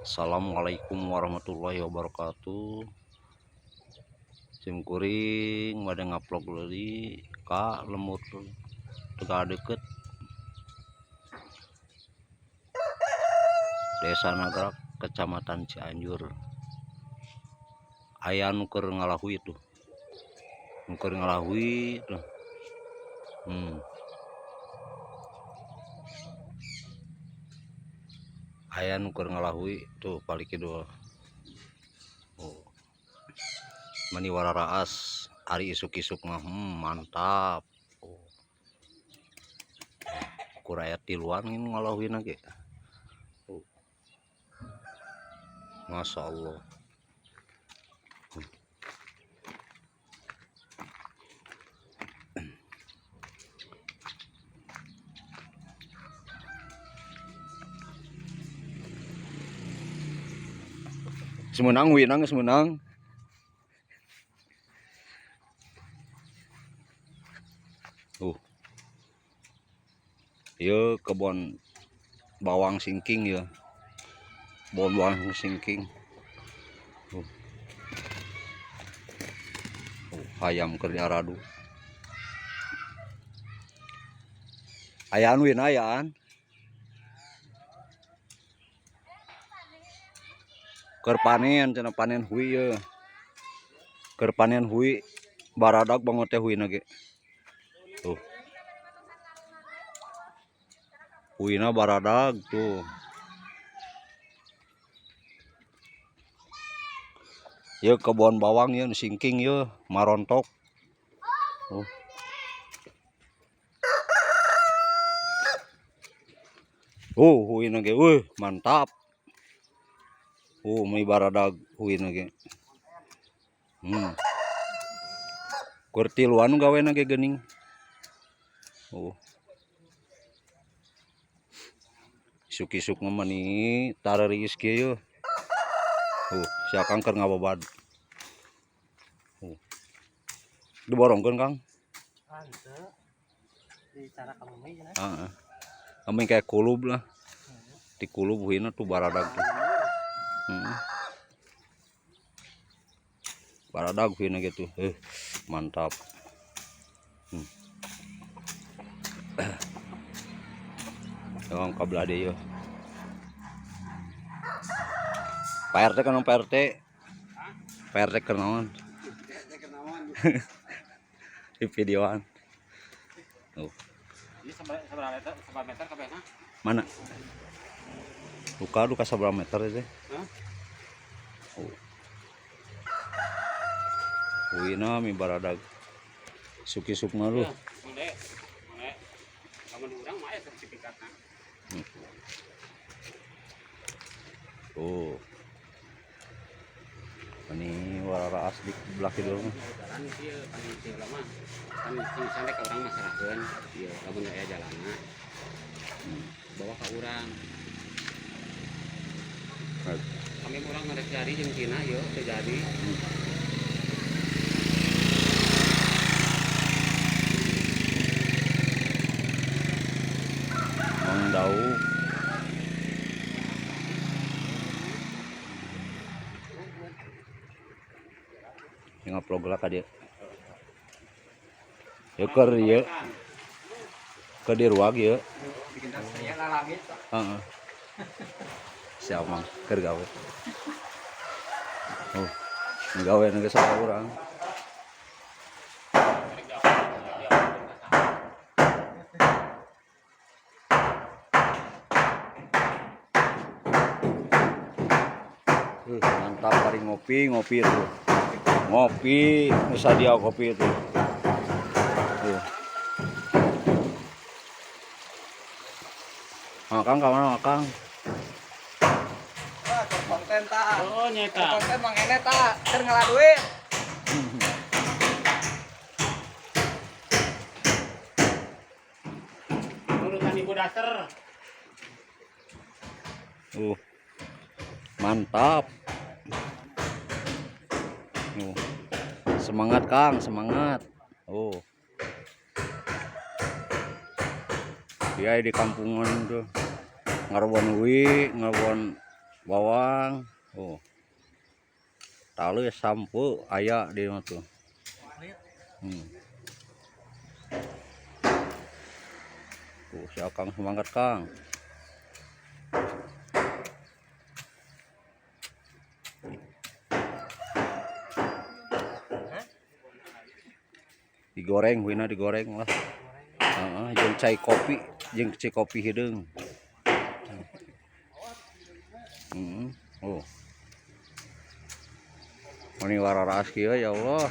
Assalamualaikum warahmatullahi wabarakatuh. Sim kuring bade ngupload deui ka lembur Tegal Deukeut, Desa Nagrak, Kecamatan Cianjur. Aya nu keur ngalahui tuh. Nu keur ngalahui tuh. Aya nu keur ngalahui tuh palih kidul. Oh. Mani wararaas ari isuk-isuk mah mantap. Oh. Kur aya tiluan nu ngalahuina ge. Oh. Masya Allah. Geus meunang winang geus meunang. Tuh. Ieu kebon bawang singking ieu. Kebon bawang singking. Tuh. Hayam keur diaradu. Ayaan wina ayaan. Keur panen cenah panen hui ieu. Keur panen hui baradag bangot teh huina ge. Tuh. Huina baradag tuh. Ieu kebon bawang ieu nu singking ieu marontok. Tuh. Huina ge eueuh mantap. Meni baradag huina ge. Keur tiluan gawena ge geuning. Isuk-isuk mah meni tareureus kieu. Si Akang keur ngababad. Diborongkeun Kang? Henteu. Di cara kamu cenah. Heeh. Kami kayak kulub lah. Di kulub huina tuh baradag tuh. Baradag huina gitu. Mantap. Yang kabelah deui yeuh. Pak RT kan Pak RT. Pak RT keur naon? Di videoan. Tuh. Ini seberapa meter, seberapa meter kabehna? Mana? Duka seberapa meter itu? Hah? Oh. Huina mi baradag. Suki-suk mah lu. Boleh. Boleh. Lamun urang mah aya sertifikatna. Tuh. Ini wararaas di belah kidul mah. Jalan ieu paling lama. Kan sing sande ka urang masarahkeun. Ieu lamun aya jalanna. Bawa ka urang. Kami urang ngarek jadi jeung Cina ieu teu jadi. Mang Dau. Ngupload lah ka dieu. Ieu keur ieu. Keur diruag ieu. Heeh. Siap Mang, keur gawe. Oh, gawe nu geus urang. Mantap bari ngopi, ngopi tuh. Ngopi, nusa dia kopi itu. Tuh. Nah, Kang, ka mana, Kang? Wah, keur konten ta. Oh, nyeta. Keur konten Mang Ene ta, keur ngalah duit. Nurutan Ibu Daster. Mantap. Semangat Kang, semangat. Oh. Dia di kampungan tuh. Ngarobon hui, ngarobon Bawang. Oh. Talus sampo aya di mah tuh. Tuh si Akang semangat, Kang. Digoreng, huina digoreng lah. Heeh, jeung cai kopi, jeung cai kopi hideung. Oh. Mani wararas kieu, ya Allah.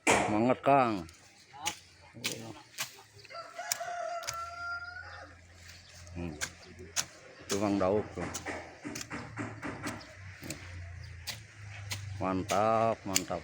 Semangat, Kang. Itu Mang Dauk tuh. Mantap, mantap.